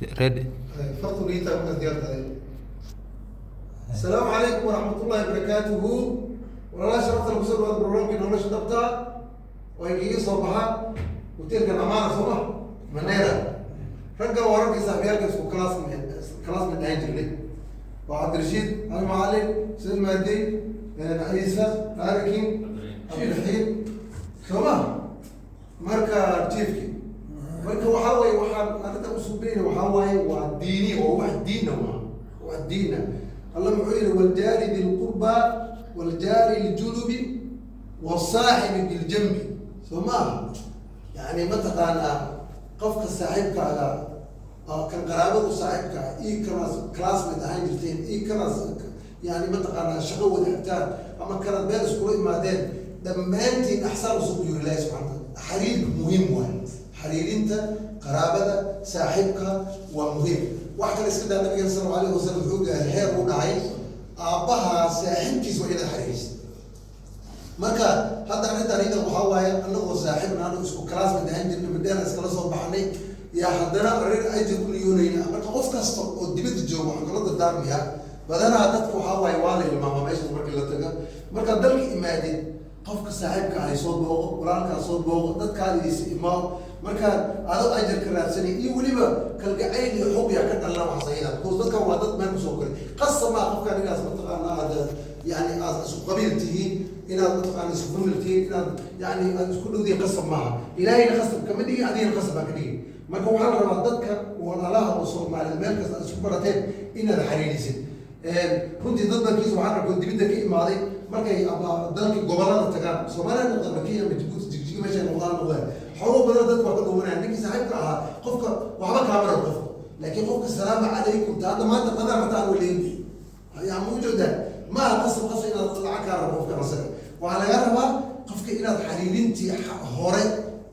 Ready. Fartu liita markaas diyaar tahay. Asalaamu calaykum waraxmatullahi wabarakaatuhu. Walaalaha sharafta lagu soo dhawaada barnaamijka Nolosha Dhabta oo ay kaga soo baxa hoteelkan Amaana, soo ma Mandera. Ragga wararkii saaxibiyaalka isku classmate ahaan jirnay waa Cabdirashiid Cali Macalin, Said Maadey, Ciise Arikin, Cabdiraxiim, soo ma? Marka jiifki, marka waxaa waaye, waxaan arrinta usuubeyna waxaa waaye waa diini oo wax diina, waa wax diina. Allah muxuu yihi? والجار ذي القربى والجار الجنب والصاحب بالجنب, soo maaha? Yani mataqaanaa, qofka saaxiibkaaga oo kan qaraabadu saaxiibka ah iyo kanaas classmate ahaan jirteen iyo kanaas yani mataqaanaa shaqo wadaagtaan ama kanaad meel iskula imaadeen, dhammaantiin axsaan usugu yiri Ilaahi subxana wataala. Xiriirka muhiim waay, xiriirinta qaraabada, saaxiibka waa muhiim. Wax kale iska daa, nabigeena sal allahu alayhi wasalam wuxuu gaaray heer uu dhacay aabbaha saaxiibkiis waa inaad xiriirisid. Marka hadda arrintan iyada waxaa waaye, anagoo saaxiibna, anago isku classmate ahaan jirnay, Mandera iskala soo baxnay, yaa haddana arrin ajir ku niyoonayna. Marka qof kasta oo dibadda jooga waxaan kula dardaarmayaa, badanaa dadka waxaa waaye waa la ilmaamaa meeshaas markii la taga. Markaad dalka imaadid, qofka saaxiibka ahay soo booqo, walaalkaa soo booqo, dadkaadiisa imaao. Markaad adoo ajar ka raadsanay iyo weliba kalgacayl iyo xub yaa ka dhalana wax sayida, because dadkan waa dad meel kusoo koray. Qasab maa qofkaan inaas mataqaana aad yani aad isku qabiil tihiin, inaad mataqaana isku famil tihiin, inaad yani aad isku dhowdiin, qasab maaha. Ilaahayna qasab kama dhigin, adigana qasab baa ka dhigin. Marka waxaa la rabaa dadka walaalaha oo Soomaalida meel kasta aad isku barateen inaad xiriirisid. Runtii dad dalkiisa waxaan arkoo dibadda ka imaaday, markay ama dalkii gobolada tagaan, Soomaaliya noqdaan ama Kenya ama Jabuuti, Jigjiga meeshay noqdaan noqdaan, xoogo badan dadka waa ka dhumanaya. Ninkii saaxiibka ahaa qofka waxba kaama rabo qofka, laakiin qofka salaamu calaykum ta hadda maanta qadar hataa aan waleyn yaa ma ujeedaa. Ma aha qasab qasab inaad lacag kaa rabo qofka asaga. Waxaa lagaa rabaa qofka inaad xiriirintii hore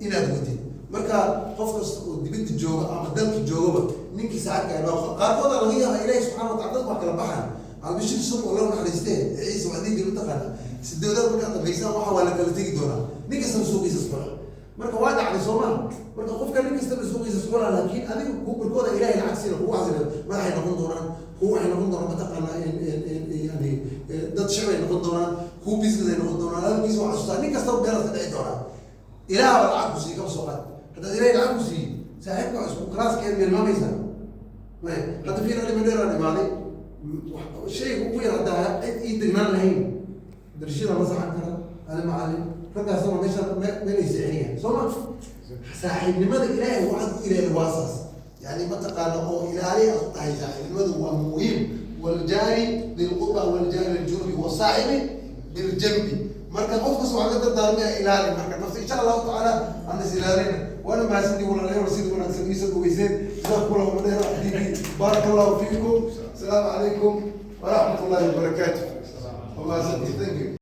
inaad wadid. Marka qof kasta oo dibadda jooga ama dalka joogaba, ninkii saaxiibka ah qaarkooda laga yaaba Ilaahi subxana wa tacala dad waa kala baxan. Albishir sub oo loo naxariistee Ciise waa dhihi jira, mataqaana, sideedaad markaad dhamaysaan waxa waa la kala tegi doonaa, nin kastaba suuqiisa isxula. Marka waa dhacday, soo maha? Marka qofka nin kastaba suuqiisa isxula, laakiin adiga kuu barkooda Ilaahay lacag siina, kugu xasila madaxay noqon doonaan, kuwa waxay noqon doonaan mataqaana yani dad shacbay noqon doonaan, kuwa business ay noqon doonaan. Hadalkiisa waa xasuustaa, nin kastaba meelaas ka dhici doonaa. Ilaah baa lacag ku siiyey, kama soo qaad haddaad Ilahay lacag ku siiyey, saaxiibka isku classkeed milmaamaysaa. Maya, hadda fiir, ani Mandheeraan imaaday, shayga ugu yar haddaa cid ii degnaan lahayn, darshida la saxan kara Ali Macalin, raggaasna meesha meel ay seexinayaan, soo ma? Saaxiibnimada Ilaahay waxaad ku ilaali waasaas yani mataqaana oo ilaali aad u dhahay. Saaxiibnimadu waa muhiim. والجار ذي القربى والجار الجنب والصاحب بالجنب. Marka qof kasta waxaan ka dardaarmaya ilaali marka nafta, insha Allahu tacaala aan is ilaalina. Waana mahadsantii walaalayaal, sida wanaagsan iisa dhaweyseen. Jazakum Allahu khayran xabiibi, baaraka Allahu fiikum. Asalaamu calaykum waraxmat ullahi wabarakaatu. Waa mahadsantii, thank you.